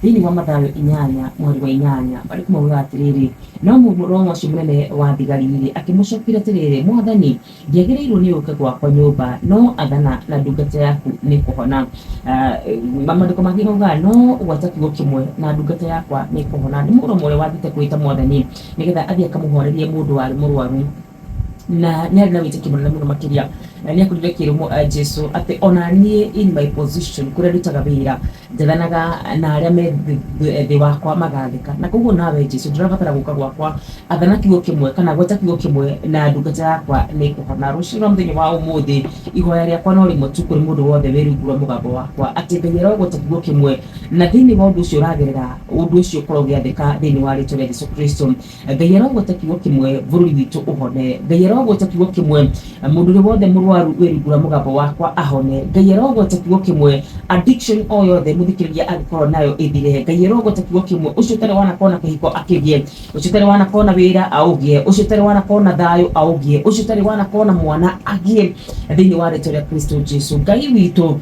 Thĩinĩ wa Mathayo inyanya mũhari wa inyanya marĩkũ maugaga atĩrĩrĩ, no mũroma ũcio mũnene wa thigari-rĩ, akĩmũcokeria atĩrĩrĩ, Mwathani, ndiagĩrĩirwo nĩ ũke gwakwa nyũmba, no athana na ndungata yaku nĩ kũhona. Maandĩko mangĩ maugaga no gwata kiugo kĩmwe na ndungata yakwa nĩ kũhona. Nĩ mũroma ũrĩa wathiĩte kwĩta Mwathani nĩgetha athiĩ akamũhorerie mũndũ warĩ mũrwaru na nĩ arĩ na wĩtĩkio mũnene mũno makĩria na nĩ akorire akĩrũmwo Jesu atĩ ona niĩ in my position kũrĩa ndutaga wĩra njathanaga na arĩa me thĩ wakwa magathĩka na koguo nawe Jesu ndũrabatara gũka gwakwa athana kiugo kĩmwe kana gweta kiugo kĩmwe na ndungata yakwa nĩ kũhona. Rũciũ rwa mũthenya wa ũmũthĩ ihoya rĩakwa no rĩmwe tu kũrĩ mũndũ wothe wĩ rungu rwa mũgambo wakwa atĩ Ngai arogweta kiugo kĩmwe na thĩinĩ wa ũndũ ũcio ũragerera ũndũ ũcio ũkorwo ũgĩathĩka thĩinĩ wa rĩtwa rĩa Jesu Kristo. Ngai arogweta kiugo kĩmwe bũrũri witũ ũhone. Ngai arogweta kiugo kĩmwe mũndũ ũrĩa wothe mũrwaru wĩ rungu rwa mũgambo wakwa ahone. Ngai arogweta kiugo kĩmwe addiction o yothe mũthikĩrĩria angĩkorwo nayo ĩthire. Ngai arogweta kiugo kĩmwe ũcio ũtarĩ wanakorwo na kĩhiko akĩgĩe, ũcio ũtarĩ wanakorwo na wĩra aũgĩe, ũcio ũtarĩ wanakorwo na thayũ aũgĩe, ũcio ũtarĩ wanakorwo na mwana agĩe thĩinĩ wa rĩtwa rĩa Kristo Jesu. Ngai witũ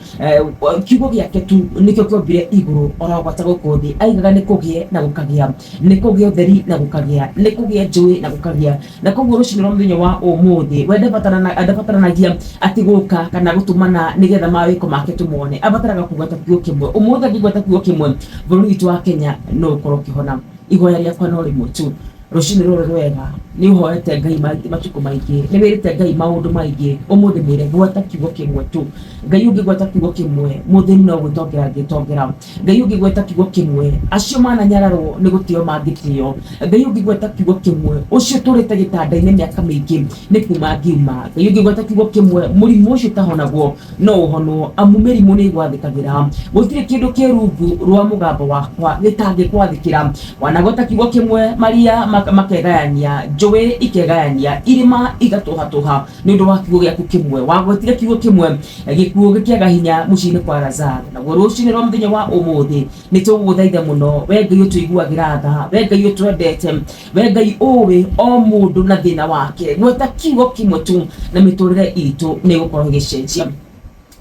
kiugo gĩake tu nĩkĩo kĩombire igũrũ orogwata gũkũ thĩ, aigaga nĩ kũgĩe na gũkagĩa. Nĩ kũgĩe ũtheri na gũkagĩa, nĩ kũgĩe njũĩ na gũkagĩa. Na koguo rũcinĩ rwa mũthenya wa ũmũthĩ, we ndabataranagia atĩ gũka kana gũtũmana nĩgetha mawĩko make tũmone. Abataraga kũgweta kiugo kĩmwe. Ũmũthĩ angĩgweta kiugo kĩmwe, bũrũri witũ wa Kenya no ũkorwo ũkĩhona. Ihoya rĩakwa no rĩmwe tu. Rũcinĩ rũrũ rwega, nĩ ũhoete Ngai matukũ maingĩ, nĩ wĩrĩte Ngai maũndũ maingĩ, ũmũthĩ mwĩre gweta kiugo kĩmwe tu. Ngai ũngĩgweta kiugo kĩmwe, mũthĩni no gwĩtongera angĩtongera. Ngai ũngĩgweta kiugo kĩmwe, acio mananyararwo nĩ gũtĩo mangĩtĩo. Ngai ũngĩgweta kiugo kĩmwe, ũcio ũtũrĩte gĩtanda-inĩ mĩaka mĩingĩ nĩ kuma angiuma. Ngai ũngĩgweta kiugo kĩmwe, mũrimũ ũcio ũtahonagwo no ũhonwo, amu mĩrimũ nĩ ĩgwathĩkagĩra. Gũtirĩ kĩndũ kĩ rungu rwa mũgambo wakwa gĩtangĩkwathĩkĩra. Wanagweta kiugo kĩmwe, maria makegayania, njũĩ ikegayania, irĩma igatũhatũha nĩ ũndũ wa kiugo gĩaku kĩmwe. Wagwetire kiugo kĩmwe, Gĩkuũ gĩkĩaga hinya mũciĩ-inĩ kwa Lazaro. Naguo rũcinĩ rwa mũthenya wa ũmũthĩ nĩ tũgũgũthaitha mũno, we Ngai ũtũiguagĩra tha, we Ngai ũtwendete, we Ngai ũĩ o mũndũ na thĩna wake. Gweta kiugo kĩmwe tu na mĩtũrĩre itũ nĩ ĩgũkorwo ĩgĩcenjia.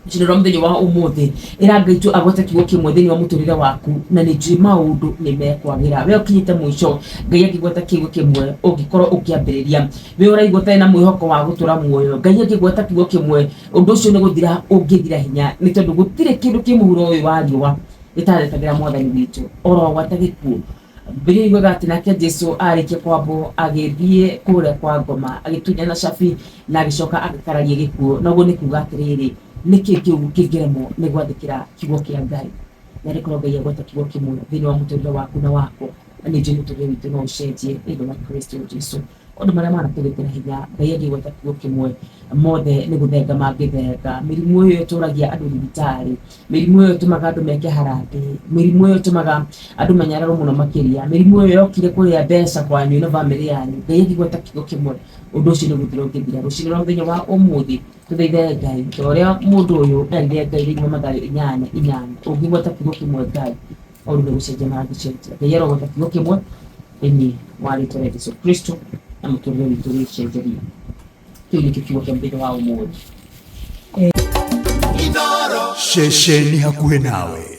Rũcinĩ rwa mũthenya wa ũmũthĩ ĩra Ngai tu agwete kiugo kĩmwe thĩinĩ wa mũtũrĩre waku na nĩ njũĩ maũndũ nĩ mekwagĩra. We ũkinyĩte mũico, Ngai angĩgweta kiugo kĩmwe ũngĩkorwo ũkĩambĩrĩria. We ũraigua ũtarĩ na mwĩhoko wa gũtũra muoyo, Ngai angĩgweta kiugo kĩmwe Ũndũ ũcio nĩ gũthira ũngĩthira hinya, nĩ tondũ gũtirĩ kĩndũ kĩ mũhuro ũyũ wa riũa gĩtathekagĩra Mwathani witũ, oro gwata gĩkuũ. Bibilia yugaga atĩ nake Jesu arĩkia kwambwo agĩthiĩ kũrĩa kwa ngoma, agĩtunyana cabi na agĩcoka agĩkararia gĩkuũ. Na ũguo nĩ kuga atĩrĩrĩ, nĩkĩ kĩu kĩngĩremwo nĩ gwathĩkĩra kiugo kĩa Ngai? Na rĩkorwo Ngai agweta kiugo kĩmwe thĩinĩ wa mũtũrĩre waku na wakwa, na nĩ njũĩ mũtũrĩre witũ no ũcenjie thĩinĩ wa Kristo Jesu. Maũndũ marĩa manatũgĩtĩra hinya, Ngai angĩgweta kiugo kĩmwe, mothe nĩ gũthenga mangĩthenga. Mĩrimũ ĩyo ĩtũragia andũ thibitarĩ, mĩrimũ ĩyo ĩtũmaga andũ meke harambee, mĩrimũ ĩyo ĩtũmaga andũ manyararwo mũno makĩria, mĩrimũ ĩyo yokire kũrĩa mbeca kwanyu na bamĩrĩ yanyu, Ngai angĩgweta kiugo kĩmwe, ũndũ ũcio nĩ gũthira ũngĩthira. Rũcinĩ rwa mũthenya wa ũmũthĩ, tũthaithe Ngai ta ũrĩa mũndũ ũyũ erire Ngai thĩinĩ wa Mathayo inyanya inyanya, ũngĩgweta kiugo kĩmwe Ngai, maũndũ nĩ gũcenjia mangĩcenjia. Ngai arogweta kiugo kĩmwe thĩinĩ wa rĩtwa rĩa Jesu Kristo na mũtũrĩre witũ wĩcenjerie. Kĩu nĩkĩo kiugo kĩa mũthenya wa ũmũthĩ. Ceceni hakuhĩ nawe.